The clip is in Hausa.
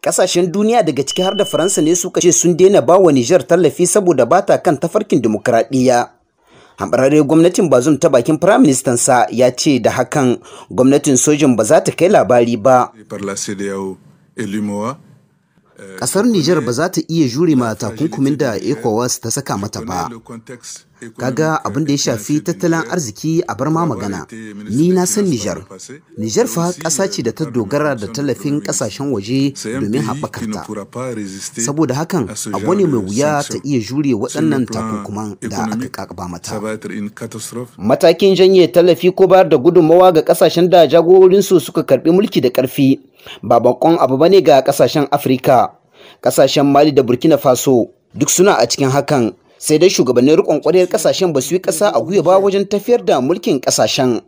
Kasashen duniya, daga ciki har da Faransa, ne suka ce sun daina ba wa Nijar tallafi saboda ba ta kan tafarkin dimokuraɗiyya. Hambararre gwamnatin Bazum, ta bakin firaministan sa, ya ce da hakan gwamnatin sojin ba za ta kai labari ba. Kasar Nijar ba za ta iya jure ma takunkumin da ECOWAS ta saka mata ba. Kaga abin da ya shafi tattalin arziki, a bar ma magana. Ni na san Nijar. Nijar fa ƙasa ce da ta dogara da tallafin ƙasashen waje domin haɓakarta. Saboda hakan, abu ne mai wuya ta iya jure waɗannan takunkuman da aka kakaba mata. Matakin janye tallafi ko bayar da gudunmawa ga ƙasashen da jagororinsu suka karɓi mulki da ƙarfi ba bakon abu bane ga ƙasashen Afirka. Ƙasashen Mali da Burkina Faso duk suna a cikin hakan, sai dai shugabannin rikon kwaryar kasashen ba su yi kasa a gwiwa ba wajen tafiyar da mulkin kasashen.